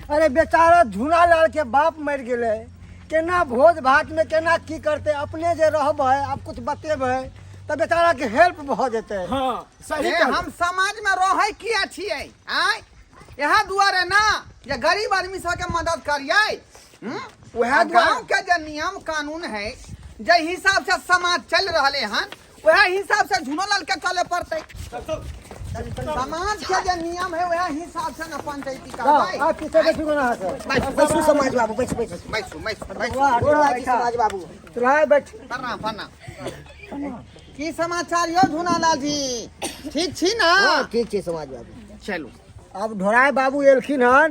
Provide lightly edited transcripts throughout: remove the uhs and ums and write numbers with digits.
अरे बेचारा झूना लाल के बाप मरि गेलै, केना भोज भात में केना की करते? अपने जे रहबै, आब कुछ बतेबै तऽ बेचारा के हेल्प भऽ जेतै। हाँ, सही ए, कहलियै। हम समाज में रहै किया छियै? आँय, इएह दुआरे ना जे गरीब आदमी सबके मदद करियै। हम्म? उएह आ दुआरे। गाँव के जे नियम कानून है, जे हिसाब से समाज चल रहले हन, वएह हिसाब से झुनोलाल के चले पड़तै। समाज के जे नियम है, वएह हिसाब से न पंचायती करबै। आ पीछे बैठू ना अहाँ सब। बैसू। बैसू समाज बाबू, बैसू बैसू। बैसू बैसू बैसू। वाह, गोर लागै छी समाज बाबू। चुराए बैठ। प्रणाम प्रणाम। की समाचार यौ झुनालाल जी, ठीक छी ना? हाँ, ठीक छै समाज बाबू। चलू। अब ढोराय बाबू एलखिन हन,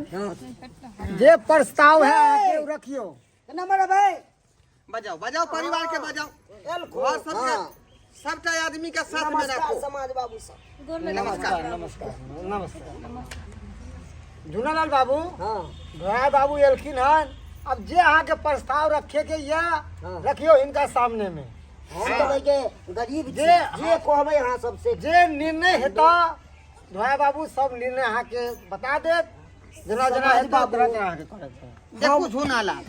जे प्रस्ताव है अहाँके ओ रखियौ। नंबर भाई। बजाओ बजाओ, परिवार के बजाओ, घर सबके। हाँ। सबटा आदमी के साथ में नमस्कार रखो। समाज बाबू सब। नमस्कार। नमस्कार नमस्कार झुनालाल बाबू। हाँ। ढोराय बाबू एलखिन हन, अब जे अहाँके प्रस्ताव रखे के या हाँ। रखियौ हिनका सामने में। हम तऽ कहै गरीब छी, जे कहबै अहाँ सबसे। जे निर्णय हेता ढोराय बाबू सब निर्णय अहाँके बता देत, जेना जेना समाज हेतै बाबू। तेना तेना अहाँके करऽ के। देखू झुनालाल,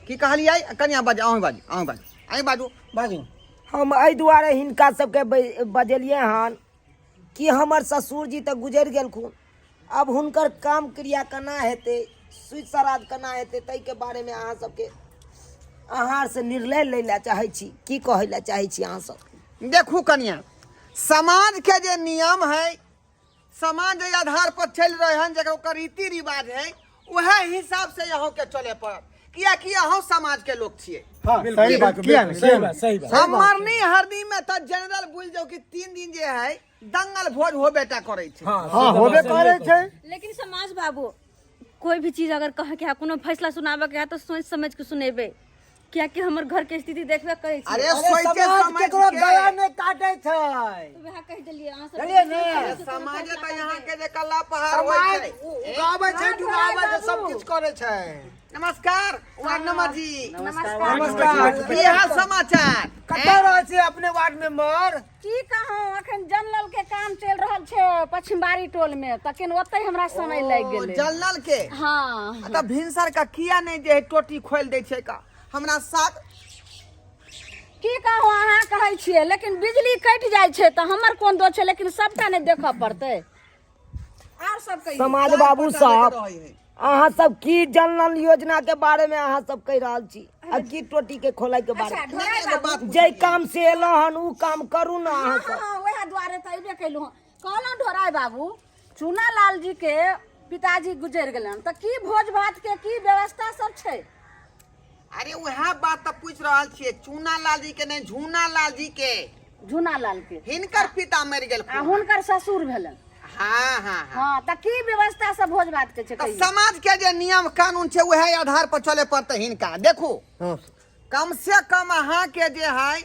की कहलियै? कनिया बाजू, अहूँ बाजू, अहूँ बाजू, अहीं बाजू। बाजू। हम एहि दुआरे हिनका सबके बजेलियै हन कि हमर ससुर जी तऽ गुजरि गेलखुन, अब हुनकर काम क्रिया केना हेतै, सुति श्राद्ध केना हेतै, ताहिके बारेमे अहाँ सबके अहाँ से निर्णय लै लए चाहै छी। की कहै लए चाहै छी अहाँ सब? देखू कनिया, समाज के जे नियम है, समाज जे आधार पर चलि रहे हन, जकर ओकर रीति रिवाज है, वएह हिसाब से यहाँ के चले पड़त, कियाकि अहाँ समाज के लोग छियै। हाँ, बिल्कुल, सही बात। बिल्कुल, किया बिल्कुल, नहीं? सही बात, सही बात। हम मरनी हरनी में तऽ जनरल बुझ जाओ कि 3 दिन जे है दंगल भोज होबे टा करै छै। हाँ, हाँ, से तऽ होबे बात करै सही। छै। लेकिन समाज बाबू, कोई भी चीज अगर कहे के है, कोनो फैसला सुनाबे के है, तऽ सोच समझ के सुनेबै, कियाकि हमर घर के स्थिति देखबे करै छी। अरे अरे सोचे समाज समझ केकरो के। गला नहि काटै छै। तऽ वएह कहि देलियै अहाँ सब। चलिए ने। अरे समाज तऽ यहाँ के जे कल्ला पहाड़ होइ समाज छै। उगाबै छै, डुबाबै छै, सब किछु करै छै। नमस्कार वार्ड नंबर जी। नमस्कार। नमस्कार। की हाल समाचार? कतऽ रहै छी अपने वार्ड मेंबर? की कहूँ, अखन जनरल के काम चलि रहल छै पछिमबारी टोल में, तखन ओतै हमरा समय लागि गेलै। जनरल के? हाँ। तऽ भिनसर का किया नहि जे है टोटी खोलि दै छै का हमरा साग? की कहूँ, अहाँ कहै छियै, लेकिन बिजली कटि जाइ छै तऽ हमर कोन दोष छै? लेकिन सबटा नहि देखऽ पड़तै। आर सब कहियौ। समाज बाबू साहब, अहाँ सब की जल नल योजना के बारे में अहाँ सब कहि रहल छी आ की टोटी के खोलै के बारे अच्छा में? ढोराइ बाबू। जे काम से एलहुँ हन उ काम करू ने अहाँ हाँ सब। हाँ, वएह दुआरे तऽ अयबे केलहुँ हँ। कहलहुँ ढोराइ बाबू, चूना लाल जी के पिताजी गुजरि गेलनि, तऽ की भोज भात के की व्यवस्था सब छै? अरे वएह बात तऽ पूछि रहल छियै। चूना लाल जी के नहि, झूना लाल जी के। झूना लाल के। हिनकर पिता मरि गेल आ हुनकर ससुर भेलनि। हाँ हाँ हाँ। हाँ, तऽ की व्यवस्था सब भोज भात के छै? तऽ कहियौ। समाज के जे नियम कानून छै, वएह आधार पर चले पड़तै हिनका। देखू, कम से कम अहाँ के जे है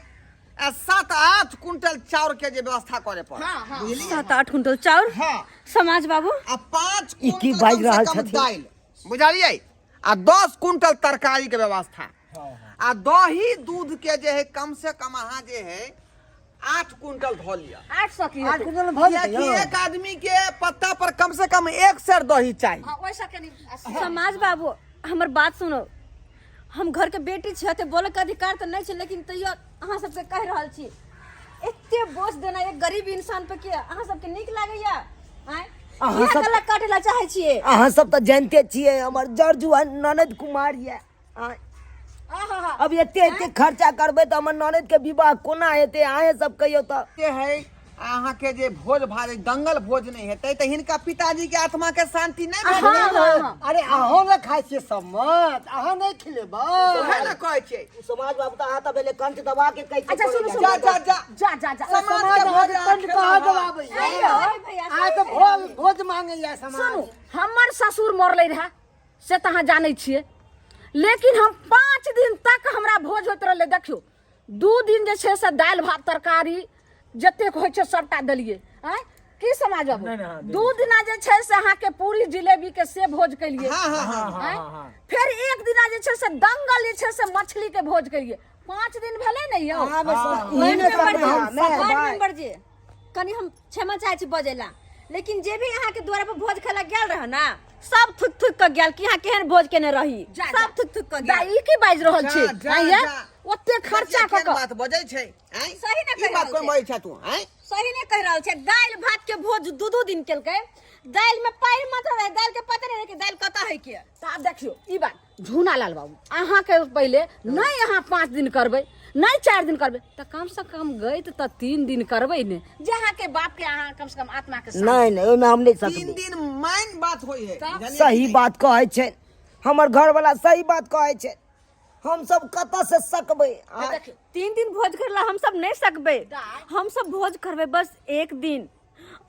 7-8 कुंटल चाउर के जे व्यवस्था करे पड़त। हाँ हाँ। बुझलियै? 7-8 कुंटल चाउर? हाँ। समाज बाबू। आ 5 ई की कुंटल बाजि कम से रहल कम छथिन? दालि, बुझलियै? आ 10 कुंटल तरकारी के व्यवस्था, आ दही दूध के जे है कम से कम अहाँ जे है 8 कुंटल धऽ लिअ। 800 की 8 हेतै? कुंटल भऽ जेतै कियाकि यौ? एक आदमी के पत्ता पर कम से कम 1 सेर दही चाही। हाँ, ओहिसँ कनि। समाज बाबू, हमर बात सुनो। हम घर के बेटी छी, एते बोले के अधिकार तऽ नहि छै, लेकिन तैयो अहाँ सबके कहि रहल छी, एते बोझ देना एक गरीब इंसान पे के अहाँ सबके नीक लागैया? आँय, अहाँ किया सब- गला काटे ला चाहै छियै? अहाँ सब तऽ जानते छियै, हमर जरजुआ ननद कुमार यऽ। आँय, आहा। अब एते एते खर्चा करबै तऽ हमर ननद के विवाह कोना हेतै? अहें सब कहियौ तऽ। के है अहाँ के जे भोज भात दंगल भोज नहि हेतै तऽ हिनका पिताजी के आत्मा के शांति नहि हाँ, भेटतै। हाँ, हाँ। अरे अहों ने खाइ छियै सब मत, अहाँ नहि खिलेबै? उएह ने कहै छियै। समाज बाबू तऽ अहाँ तऽ भेलै कंठ दबा के कहै छियै। अच्छा सुनू सुनू। जा जा जा। जा जा जा। समाज समाज के अहाँके भोज अहाँ कंठ कहाँ खेलौ हँ। दबाबैया? अरे भैया, अहाँ तऽ भोज भोज मांगैया समाज। सुनू, हमर ससुर मरलै रहे से तऽ अहाँ जानै छियै, लेकिन हम 5 दिन तक हमरा भोज होइत रहलै। देखियौ, 2 दिन जे छै से दालि भात तरकारी जतेक होइ छै सबटा देलियै। आँय, की समाज बाबू? नहि, नहि, हाँ, 2 दिना जे छै से अहाँके पूरी जिलेबी के से भोज केलियै। हाँ, हाँ, हाँ, हाँ, आँय? हाँ, हाँ। फेर 1 दिना जे छै से दंगल जे छै से मछली के भोज केलियै। 5 दिन भेलै ने यौ? अहाँ मे हाँ। ई ने वार्ड सब हम मेंबर, वार्ड सकबै। मेंबर जी, कनि हम क्षमा चाहै छी बजैला, लेकिन जे भी अहाँके द्वारा पर भोज खेला गेल रहे ना, सब थुक थुक कऽ गेल कि अहाँ केहन भोज केने रही। जा, जा। सब थुक थुक कऽ दा गेल। ई की बाजि रहल छी? जा, जा, आँय ये? जा। ओते खर्चा कऽ केहन कऽ बात बजै छै, आँय? सही ने ई कहि बात रहल कोन छै। बजै छै तू, आँय? सही नहि कहि रहल छै। दालि भात के भोज दू दू दिन केलकै, दालि में पानि मात्र रहे, दालि के पता नहि रहे कि दालि कतऽ है के। तऽ आब देखियौ ई बात झूना लाल बाबू, अहाँके पहिले नहि अहाँ 5 दिन करबै, नहि 4 दिन करबै, तऽ कम से कम गैत तऽ 3 दिन करबै ने, जे अहाँके बाप के अहाँ कम से कम आत्मा के शांति। नहि नहि, ओहिमे हम नहि 3 सकबै। दिन माइन बात होइ है, बुझलियै? सही बात कहै छै हमर घरवाला, सही बात कहै छै। हमसब कतऽ से सकबै? तऽ देखियौ 3 दिन भोज करला हमसब नहि सकबै, हमसब भोज करबै बस 1 दिन,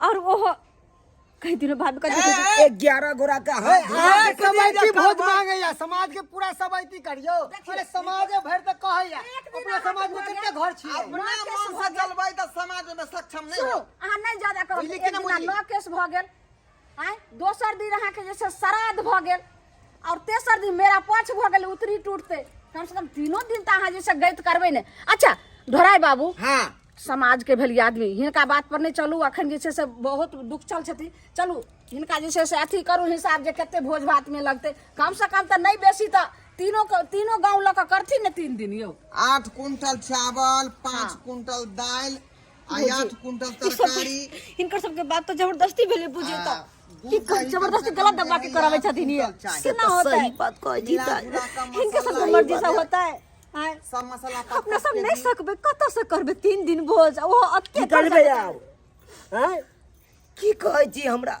और ओहो कई दिनों बाद कर। 11 गोरा के हाथ धोआ अहाँ के सबैती भोज मांगैया, समाज के पूरा सबैती करियो। अरे समाजे भरि तऽ कहैया, अपना समाज में कते घर छियै? अपना मन से चलबै तऽ समाज में सक्षम नहि सुनू हो। अहाँ नहि ज्यादा करब। बुझली एक कि नहि दिना बुझली? 9 केस भऽ गेल, आँय, दोसर दिन अहाँके जे छै श्राद्ध भऽ गेल, और तेसर दिन मेरा पक्ष भऽ गेल उतरी टूटते। कम से कम तीनों दिन तऽ अहाँ जे छै गैत करबै ने। अच्छा ढोराइ बाबू, हाँ, समाज के भेलियै आदमी, हिनका बात पर नहि चलू। अखन जे छै से बहुत दुख चल छथिन। चलू हिनका जे छै से अथी करू हिसाब जे कते भोज भात में लगतै। कम से कम तऽ नहि बेसी तऽ तीनों तीनों गाँव लऽ कऽ करथिन ने 3 दिन यौ। 8 कुंटल चावल, 5 कुंटल दालि आ 8 कुंटल ई सब तरकारी। हिनकर सबके बात तऽ जबरदस्ती भेलै बुझियौ तऽ। दूध की कर दही जबरदस्ती कम से गलत कम दबा के जे है कराबै 8 छथिन ये। कुंटल चाही। केना होतै? सही बात कहै छी मिला दाइ। जुला कऽ हिनकर मसाला सबके मर्जी से ई होतै? आँय? सब मसाला पाँच अपना पाँच सब नहीं केजी। सकबै, कतऽ से करबै 3 दिन भोज? ओहो अते की करबै आब? आँय, की कहै छी हमरा?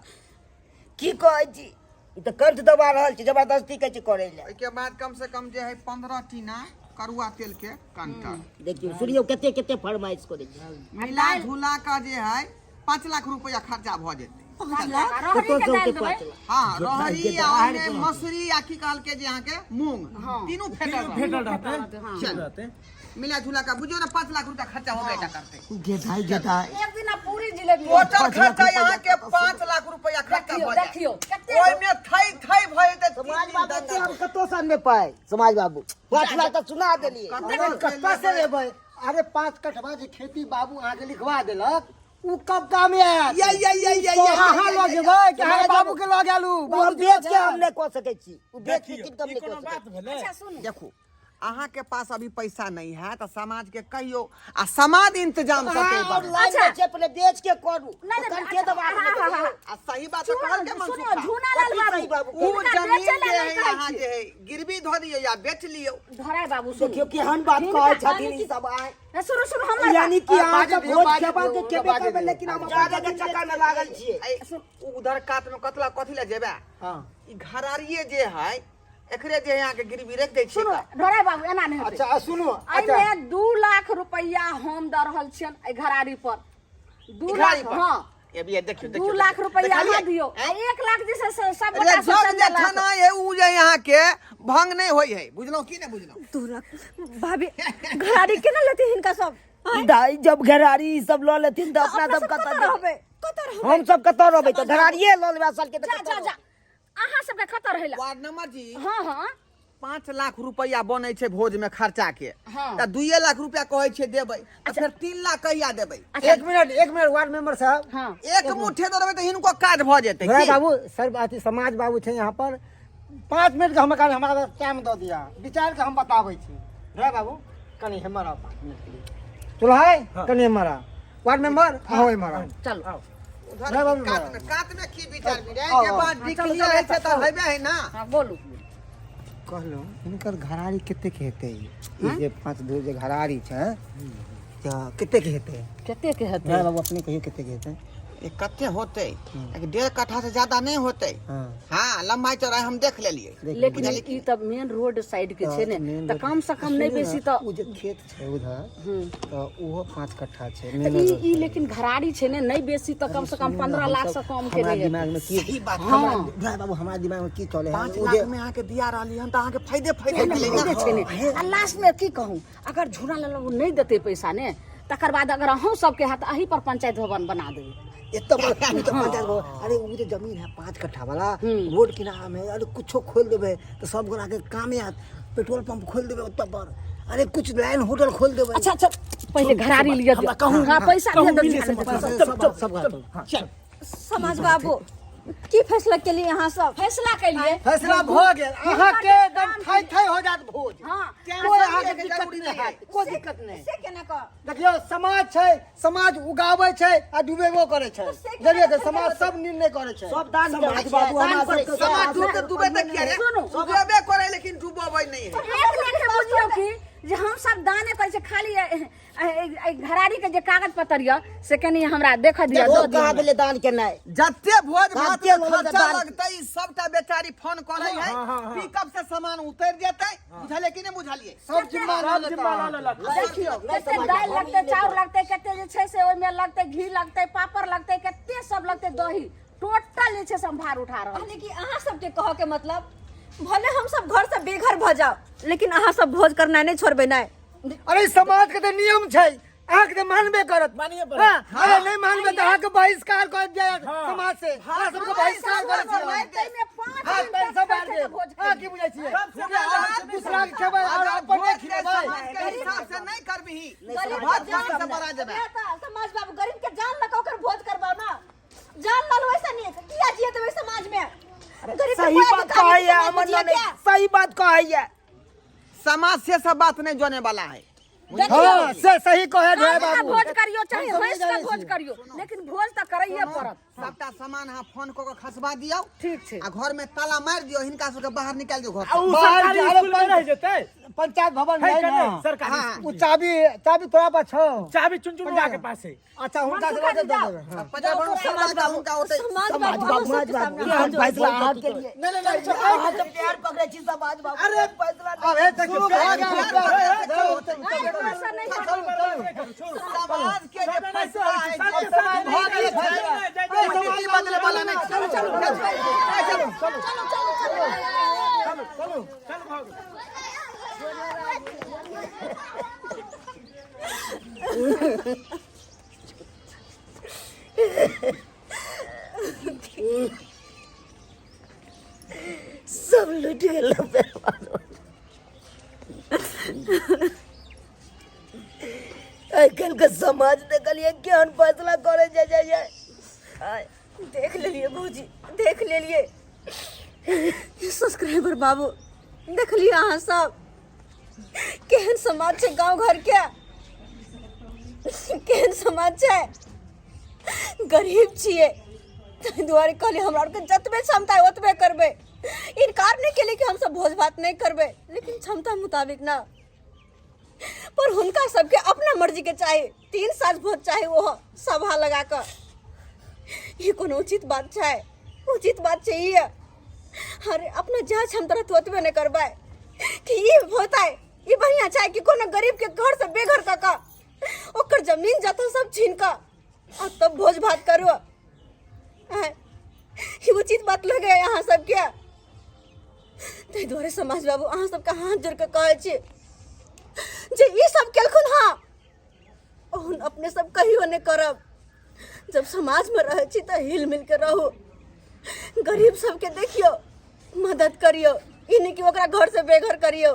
की कहै छी? ई तऽ कंठ दबा रहल छी, जबरदस्ती कहै छी करै लए। ओहिके बाद कम से कम जे है 15 टीना करुआ तेल के कंटर। देखियौ सुनियौ कते कते फरमाइश करै छै। मिला जुला कऽ जे है 5 लाख रुपया खर्चा भऽ जेतै। 5 लाख रहरी कतौ के सबके दालि देबै। 5 लाख। हाँ, रहरी आ ओहिमे मसूरी आ की कहलकै जे अहाँके मूंग, तीनू फेटल रहतै। रहतै। चल मिला जुला का बुझियौ ने 5 लाख रुपया खर्चा हो गया करते। गेदाइ गेदाइ। एक दिन पूरी जिलेबी। टोटल खर्चा यहाँ के 5 लाख रुपया खर्चा देखियौ भऽ जायत। देखियौ कते ओहिमे थई थई भऽ जेतै। समाज बाबू एते हम कतौ से अनबै पाइ? समाज बाबू 5 लाख तऽ सुना देलियै। अरे कतऽ से लेबै? अरे 5 कठवा जे खेती बाबू अहाँके लिखवा देलक उ कब काम आयत? या या या या या अहाँ लऽ जेबै कि अहाँ बाबू के लऽ गेलू? ओ हम बेच के हम नहि कऽ सकै छी, ओ बेच के देखियौ, कीन कऽ हम ई नहि कऽ कोनो सकै बात छी। भेलै? अच्छा सुनू, देखू अहाँ के पास अभी पैसा नहीं है तऽ समाज के कहियो आ समाज इंतजाम करतै। अहाँ और लाइन अच्छा। में छै, पहिले बेच के करू। नहीं, नहीं, कंठे अच्छा, दबा के हाँ, हाँ, हाँ, आ सही बात कहल के सुनियो मनसुखा झूना लाल कथी सही बाबू, बाबू? उ हिनका जमीन बेचै लए जे नहि है कहै यहाँ छी। जे है गिरवी धऽ दियौ या बेच लियौ। धराय बाबू सुनू, देखियौ केहन बात हिनका कहै छथिन यानी ई सब आय। कि- सुनू सुनू हमर यानी कि अहाँ बाजि सब दियौ, भोज बाजि खेबा दियौ, के हुनका खेबे बाजि करबै, दियौ। लेकिन हम जादे के चक्कर में लागल छियै। ऐ, उधर कात में कतला कथी लए जेबै? हाँ। ई घरारिये जे है एकरे जे यहाँ के गिरवी रख दै छियै सुनू तऽ। ढोराय बाबू, एना नहि हेतै। अच्छा आ सुनू, अच्छा एहिमे 2 लाख रुपैआ हम दऽ रहल छियनि एहि घरारी पर। 2 ई घरारी लाख पर? हाँ, ये भी देखियौ 2 देखियौ लाख रुपैआ अहाँ देखलियै? दियौ आ 1 लाख जे छै से सब अरे गोटा से जग चन्दा जे लऽ कऽ। थाना है उ जे यहाँ के भंग नहीं होई है, बुझलौं की नहीं बुझलौं? 2 लाख भाभी घरारी केना लेते हिनका सब? आँय? दाइ जब घरारी ई सब लऽ लेथिन तऽ अपना अपना सब सब कतऽ कतऽ जेबै? रहबै? कतऽ रहबै? हम सब कतऽ रहबै? तऽ घरारिये लऽ लेबै असल के तऽ जा कतऽ जा जा रहबै? अहाँ सबके कतऽ रहै लए? वार्ड नंबर जी। हाँ हाँ। 5 लाख रुपया बनै छै भोज में खर्चा के, हाँ। तऽ 2 लाख रुपया कहै छै देबै, तऽ फेर 3 लाख कहिया देबै? एक मिनट एक मिनट वार्ड मेंबर साहब। हाँ। एक मुट्ठे दऽ देबै तऽ हिनको काज भऽ जेतै। भोला की? बाबू सर, अथी समाज बाबू छै यहाँ पर, 5 मिनट के हमरा हमरा टाइम दऽ दिअ, विचार के हम बताबै छी। भोला बाबू कनी हमर आउ 5 मिनट के लिए। चलो है कनी हमर आउ। वार्ड मेंबर आओ इमहर आओ। चलो उधर नहीं बाबू, कात में, कात में की विचार भी आओ, जे आओ। बात डिक्लियर है छै तऽ हेबे है ना। हाँ बोलू। कहलहुँ हिनकर घरारी कतेक हेतै? ई जे 5 धूर जे घरारी छै तऽ कतेक हेतै? कते के हेतै? भोला बाबू अपने कहियौ कतेक हेतै? ई कते होतै? एक 1.5 कट्ठा से ज्यादा नहीं होतै। हाँ। हाँ, लंबाई चौड़ाई हम देख लेलियै। लेकिन ई तऽ मेन रोड साइड के छै ने, मेन तऽ रोड- कम से कम नहि सुनू बेसी ने, तऽ ओ जे खेत छै उधर तऽ ओहो 5 कट्ठा छै तऽ मेन ई रोड ई लेकिन घरारी छै ने, नहि बेसी तऽ कम से कम सुनू ने, 15 हम लाख सब- से कम के हमरा नहि हेतै। दिमाग में की सही बात। हमरा भोला बाबू हमरा दिमाग में की चले है 5 ओ लाख जे में अहाँके दिया रहली हन तऽ अहाँके फायदे फायदे भेलै फायदे ने। छै ने। आ लास्ट में की कहूँ, अगर झूला लेलहुँ नहि देतै पैसा ने, तकर बाद अगर अहूँ सबके हाथ अही पर पंचायत भवन बना देबै। एतऽ बड़ उ तऽ पंचायत भवन, अरे उ जे जमीन है 5 कट्ठा वाला रोड किनारा में, अरे कुछो खोल देबै तऽ सब गोरा के कामे आयत। पेट्रोल पंप खोल देबै ओतऽ पर, अरे कुछ लाइन होटल खोल देबै। अच्छा अच्छा, पहिले घरारी लिअ हमरा कहूँ, हाँ पैसा कहूँ दिअ मिले दू। से सब सब सब चल। समाज बाबू की फैसला केलिए अहाँ सब? फैसला केलिए। फैसला भऽ गेल, अहाँके एकदम थै थै हो जात भोज। हाँ। कोई अहाँके दिक्कत नहि हैत, कोई दिक्कत नहि। से केना कह? देखियौ, समाज छै, समाज उगाबै छै आ डुबेबो करै छै। से केना बुझलियै? करै समाज छै? सब निर्णय करै छै। सब दान समाज करै छै, बाबू दान हमरा करै सबके छै। समाज डूबते डूबे तऽ किया रे? सुनू। डूबेबे करे लेकिन डूबबै नहि है। एक लेखे बुझियौ कि जे हम सब दाने करै छै। खाली घरारी के जे कागज पत्तर यऽ से कनि हमरा देखऽ दिअ, देखो दऽ दिअ। कहाँ भेलै दान केनाइ? जते भोज भात कते में लोग खर्चा दान- लगतै, ई सबटा बेचारी फोन करे है, पिकअप से सामान उतर जेतै। बुझलिए कि नहि बुझलिए? सब जिम्मा लऽ सब जिम्मा लऽ लेता। लेलक। देखियौ कते दालि लगतै, चाउर लगतै, कते जे छै से ओहिमे लगतै, घी लगतै, पापड़ लगतै, कते सब लगतै, दही, टोटल जे छै से हम भार उठा रहल छी। यानी कि अहाँ सबके कहऽ के मतलब, भले हम सब घर से बेघर भऽ जाओ लेकिन अहाँ सब भोज करनाइ नहि छोड़बै? नहि। अरे, समाज के तऽ नियम छै, अहाँके तऽ मानबे करत। मानिये पड़त। हाँ, अरे नहि मानबै तऽ अहाँके बहिष्कार कर दिया जायत समाज से। अहाँ सबके बहिष्कार करै छियै। ताहिमे 5 हाँ, दिन तैं तक सब खाइ बाहर छै देब। तऽ भोज अहाँ की बुझै छियै? सबसे ज्यादा दूसरा के खेबै और अपन नहि भोज के खिलेबै? समाज के हिसाब से नहीं करबिही, गरीब भात के जान खान से मरा जेबै। ए तऽ समाज बाबू, गरीब के जान लऽ कऽ ओकर भोज करबाउ ना, जान लऽ लो, वैसे नीक किया जिए देबै समाज में गरीब के? सही कोई बात अधिकार नहीं कहैया समाज में हमर जिए ननैद, के। सही बात कहैया। समाज से सब बात नहीं जाने वाला है। हाँ, से सही कहे ढोए का बाबू। भोज करियो चाहे हम सब हंस नहि के जानै भोज छियै। करियो, लेकिन भोज तऽ करैये पड़त। सबटा सामान अहाँ फोन कऽ के खसबा दियौ। ठीक छै। आ घर में ताला मारि दियौ, हिनका सबके बाहर निकालि दियौ घर आ उ बाहर सरकारी अरे स्कूल में रहि जेतै। पंचायत भवन है है कि ना? नहीं? सरकारी हाँ। स्कूल उ चाबी, चाबी तोरा पास छौ? चाबी चुनचुनुआ के पास है। अच्छा, हुनका से लऽ दे देबै। हाँ। पर्यावरण समाज सबटा हुनका ओतै। समाज समाज बाबू, बाबू, अहाँ समाज सबके बाबू, सामने हम हाथ जोड़ै फैसला छी। अहाँके लिए। नहीं नहीं नहीं, अहाँ सब पैर पकड़ै छी समाज बाबू। अरे फैसला अब हे देखियौ, भऽ गेल। चलू, चलू, ऐसा नहीं। चलू, चलू। समाज के जे फैसला है, जे समाज भऽ गेलै फैसला। ओ नीति बदले वाला नहि। चलू चलू चलू चलू चलू चलू। सब लूट गेल। आइ काल्हि के समाज देखलियै केहन फैसला करे जाय जाय जाय। देख लेलिए भौजी, देख लेलिए। सब्सक्राइबर बाबू, देखलिए अहाँ सब केहन समाज छै? गांव घर के केहन समाज छै? गरीब छियै ताहि दुआरे कहलियै, हमरा आरके जतबे क्षमता है ओतबे करबै। इनकार नहि केलियै कि हमसब भोज भात नहि करबै, लेकिन क्षमता मुताबिक ना। पर हुनका सबके अपना मर्जी के चाही, 3 साँझ भोज चाही, ओहो सभा लगा कऽ। ई कोनो उचित बात छै? उचित बात छै ई? अरे, अपना जहाँ क्षमता रहत ओतबे नहि करबै कि ई होतै? ई बढ़िआँ छै कि कोनो गरीब के घर से बेघर कऽ कऽ, ओकर जमीन जथा सब छीन कऽ आ तब भोज भात करू? आँय, ई उचित बात लगे अहाँ सबके? ताहि दुआरे समाज बाबू, अहाँ सबके हाथ जोड़ कऽ कहै छी जे ई सब केलखुन हँ, ओहन अपने सब कहियो नहि करब। जब समाजमे रहै छी तऽ हिल मिल के रहू, गरीब सबके देखियौ, मदद करियौ, ई नहि कि ओकरा घर से बेघर करियौ।